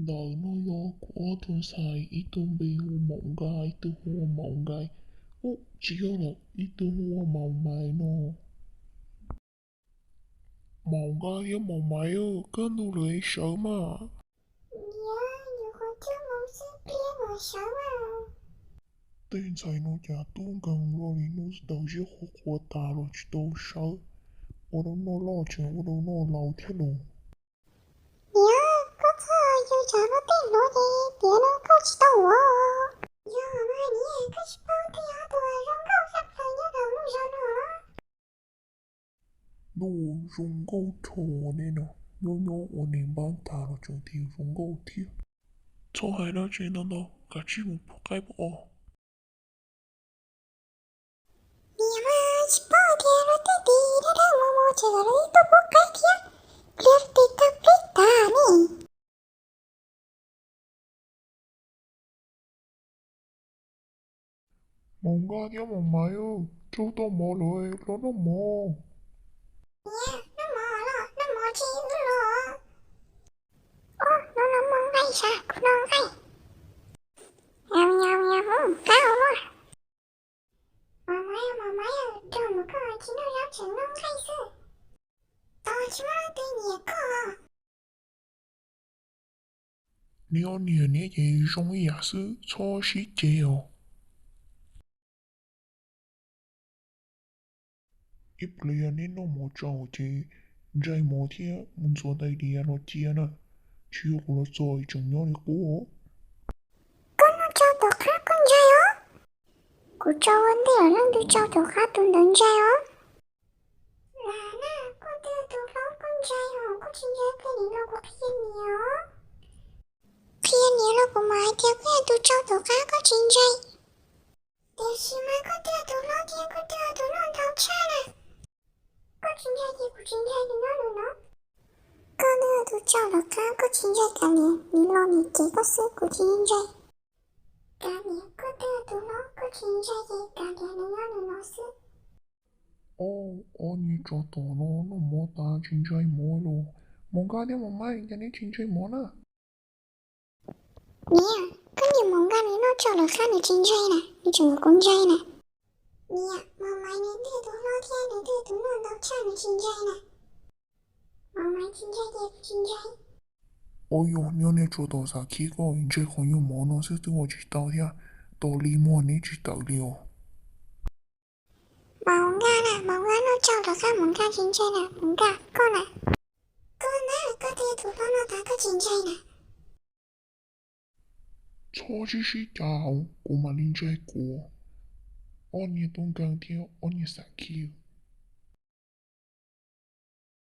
Ntawm no yog kuv ob tug ntxhais, ib tug npe hu Maum Nkaj, ib tug hu ua Maum Nkaj. Ub, tsis yog lawm, ib tug hu ua Maum Maiv no. Maum Nkaj thiab Maum Maiv, kaj ntug lawm sawv mas. Niam, nyuam qhuav cuaj moos xwb, pliag mam sawv mas. Tej ntxhais no cas tub nkeeg luaj li, hnub twb tau ziab qhuav qhuav tas los tsis tau sawv. Ua rau noj loj tseem ua rau noj laus thiab los. Niam, koj txhob yus tsam luag tej hluav ces tiam no koj tsis tau ua. Yog mas niam, koj tsis paub tias tus zoo nkauj tshaj plaws nyob rau lub zos no. Ntuj, zoo nkauj dhau nej no, nyob nyob ua neeg npab tag los tseem tias zoo nkauj thiab. Txhob hais dab tsi ntau ntau, kav tsij mus pub qaib pub os. Niam mas tsis paub tias luag tej tis dab dab mus mus ces kom luag ib tug pub qaib thiab, pliag tis tag plib tas ne. Maum Nkaj thiab Maum Maiv, raug tau mov lawm, los noj mov. Niam, noj mov los noj mov tsis ua los. Ub, no los noj nqaij sav, kuv noj nqaij. Nyam nyam nyam, qab ua. Maum Maiv, Maum Maiv, raug mus koj tsis noj zaub tseem noj nqaij xwb. Tos tsis muaj leej twg nyiam koj. Neb ob niag neb ces zoo ib yam xwb, txhob sib ceg os. Ib pliag neb noj mov tsau ces ntsais mov thiab mus ntxuav tais diav los cia na, tsis yog kuv los txog tseem nyob li qub. Koj noj tsau tom qab koj ntsais os. Kuv tsau ua ntej lawm, leej twg tsau tom qab tus ntawd ntsais os. Lam na, koj twg tus hlob koj ntsais os, koj tsis ntsais pliag nim no kuv qhia niam os. Qhia niam los kuv mam hais tias koj yog tus tsau tom qab koj tsis ntsais. Tiam sis mas koj twg tus hlob thiab koj twg tus noj ntau tshaj na. Koj tsis ntsais ces kuv tsis ntsais tus nyob ntawm no. Koj twg tus tsau tom qab koj tsis ntsais kav liam, nim los nim cem koj xwb kuv tsis ntsais. Kav liam, koj twg tus hlob koj tsis ntsais ces kav liam, nws nyob ntawm no xwb. Ob, ob niag tsov tom no noj mov tas tsis ntsais mov los. Maum Nkaj thiab Maum Maiv, cas neb tsis ntsais mov na? Niam, koj niam Maum Nkaj nws noj tsau lawm qab nws tsis ntsais na, nws tseem kom kuv ntsais na. Niam, Maum Maiv nws twg tus hlob thiab nws twg tus noj ntau tshaj nws tsis ntsais na. Maum Maiv tsis ntsais ces kuv tsis ntsais. Ua yog nyob niag tsov tom xav khib koj ntsais qhov nyuag mov no xwb twb ua tsis tau thiab, tos li muag neb tsis tawm li os. Maum Nkaj na, Maum Nkaj noj tsau lawm qab Maum Nkaj tsis ntsais na, Maum Nkaj koj na. Koj na, koj twg tus hlob noj tas koj tsis ntsais na. Txhob sib sib cav, kuv mam li ntsais kuv. Ob niag tub nkeeg thiab ob niag xav khib.